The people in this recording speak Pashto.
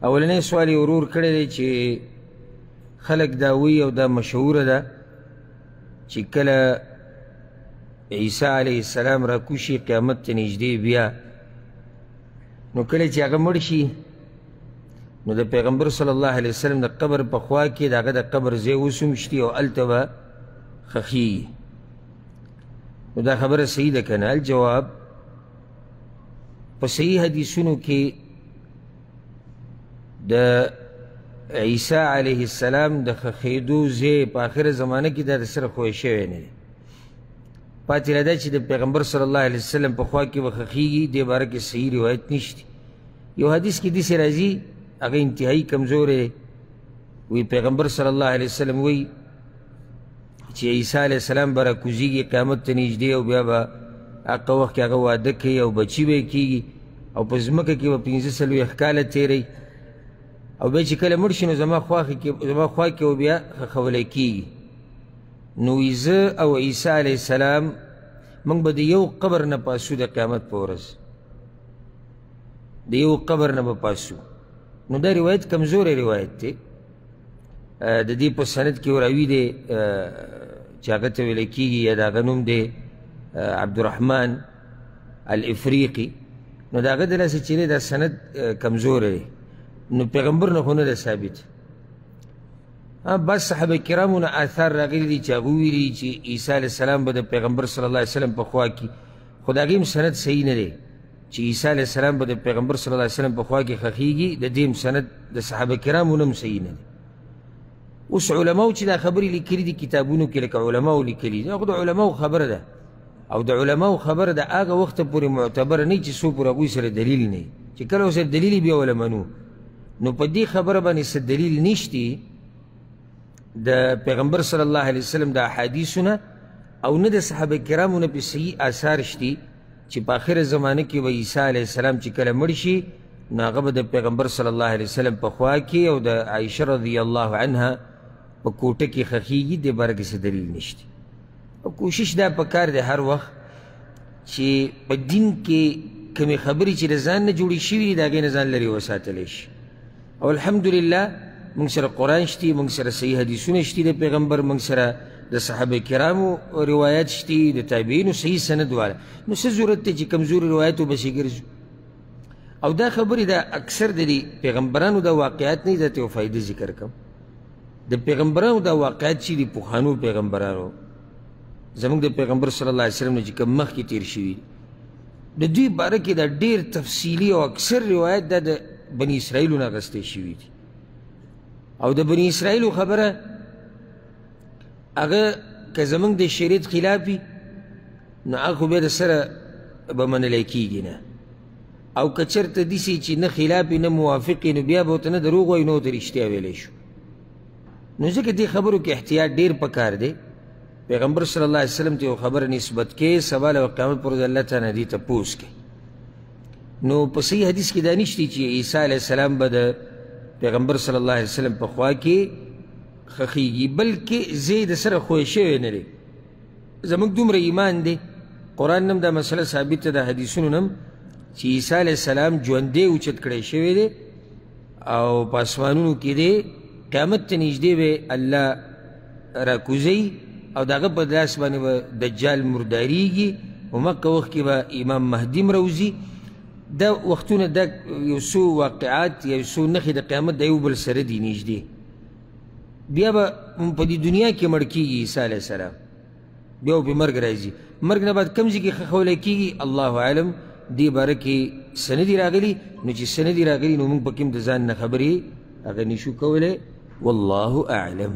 اولنی سوال یې ورور کړی دی چې خلک دا وایي او دا مشهوره ده چې کله عیسی علیه السلام راکوشي قیامت ته نږدې، بیا نو کله چې هغه مړ شي نو د پیغمبر صلی الله علیه وسلم د قبر په خوا کې د هغه د قبر ځای اوس هم شتي او هلته به ښخېږي. نو دا خبره صحیح ده که نه؟ الجواب، په صحیح حدیثونو کې د عیسی علیه السلام د ښخېدو ځای په آخره زمانه کې دا د سره ښوی شوی نه دی. پاتې را ده چې د پیغمبر صلی الله علیه وسلم په خوا کې به ښخېږي، دې باره کې صحیح روایت نشته. یو حدیث کې داسې راځي، هغه انتهایي کمزوری دی، وایي پیغمبر صلی الله علیه وسلم وایي چې عیسی علیه السلام به راکوزېږي قیامت ته نږدې، او بیا به هغه وخت کې هغه واده کوي او بچي به یې کېږي، او په ځمکه کې به 45 کاله تېروي، او بیا چې کله مړ شي نو زما خوا کې به بیا ښخولی کېږي. نو زه او عیسی علیه السلام موږ به د یو قبر نه پاسو د قیامت په ورځ، د یو قبر نه به پاسو. نو دا روایت کمزوری روایت دی. د دې په سند کې راوي دی چې هغه ته ویل کېږي یا د هغه نوم دی عبدالرحمن الافریقي. نو د هغه د لاسه چې دی دا سند کمزوری دی، نو پیغمبر نه خو نه ده ثابت. بعض صحابه کرامو نه آثار راغلي دي چې هغوی ویلي چې عیسی علیه السلام به د پیغمبر صلی الله علیه وسلم په خوا کې، خو د هغې هم سند صحیح نه دی چې عیسی علیه السلام به د پیغمبر صلی الله علیه وسلم په خوا کې ښخېږي. د دې هم سند د صحابه کرامو نه هم صحیح نه دی. اوس علماو چې دا خبرې لیکلي دي کتابونو کې، لکه علماو لیکلي دي، خو د علماو خبره ده، او د علماو خبره د هغه وخته پورې معتبره نه چې څو پورې هغوی سره دلیل نه وي، چې کله ورسره دلیل بیا وله منو. نو په دې خبره باندې څه دلیل نشتي د پیغمبر صلی الله علیه وسلم د احادیثو نه، او نه د صحابه کرامو نه پې صحیح آثار شتي چې په آخره زمانه کې به عیسی علیه السلام چې کله مړ شي نو هغه به د پیغمبر صلی الله علیه وسلم په خوا کې او د عایشه رضی الله عنها په کوټه کې ښخېږي. دې باره کې څه دلیل نشته. او کوشش دا پکار دی هر وخت چې په دین کې کومې خبرې چې د ځان نه جوړې شوي دي د هغې نه ځان لرې وساتلی شي. او الحمدلله موږ سره قرآن شتي، موږ سره صحیح حدیثونه شتي د پیغمبر، موږ سره د صحابه کرامو روایت شتي، د تابعینو صحیح سند والا. نو څه ضرورت دی چې کمزوري روایتو پسې ګرځو؟ او دا خبرې دا اکثر د دې پیغمبرانو دا واقعات نه دي، دا ته یو فایده ذکر کوم. د پیغمبرانو دا واقعات چې دي پخوانو پیغمبرانو زموږ د پیغمبر صلی الله علیه وسلم نه چې کوم مخکې تېر شوي، د دوی باره کې دا ډېر تفصیلي او اکثر روایت دا د بني اسرائیلو نه اخیستی شوي دي. او د بني اسرائیلو خبره هغه که زموږ د شریعت خلاف وي نو هغه خو بیا د سره به منلی کېږي نه، او که چېرته داسې چې نه خلاف نه موافق نو بیا به ورته نه دروغ وایي نه ورته رښتیا ویلی شو. نو ځکه دې خبرو کې احتیاط ډېر پکار دی. پیغمبر صلی الله علیه وسلم ته یو خبره نسبت کوي، سبا له قیامت پر ورځ الله تعالی دې تپوس کوي. نو په صحیح حدیث کې دا نشته چې عیسی علیه السلام به د پیغمبر صلی الله علیه وسلم په خوا کې ښخېږي، بلکې ځای د سره ښوی شوی نه دی. زموږ دومره ایمان دی، قرآن نم دا مسله ثابته ده، حدیثونو نم، چې عیسی علیه السلام ژوندی اوچت کړی شوی دی او په اسمانونو کې دی، قیامت ته نږدې به الله راکوزوي او د هغه په لاس باندې به دجال مردارېږي، همغه وخت کې به امام مهدي هم راوځي. دا وختونه دا یو څو واقعات یو څو نښې د قیامت د یو بل سره دي نږدې. بیا به په دې دنیا کې مړ کېږي عیسی علیه السلام، بیا به مرګ راځي. مرګ نه بعد کوم ځای کې ښخولی کېږي الله اعلم، دې باره کې څه نه دي راغلي. نو چې څه نه دي راغلي نو موږ پکې هم د ځان نه خبرې هغه نشو کولی. والله اعلم.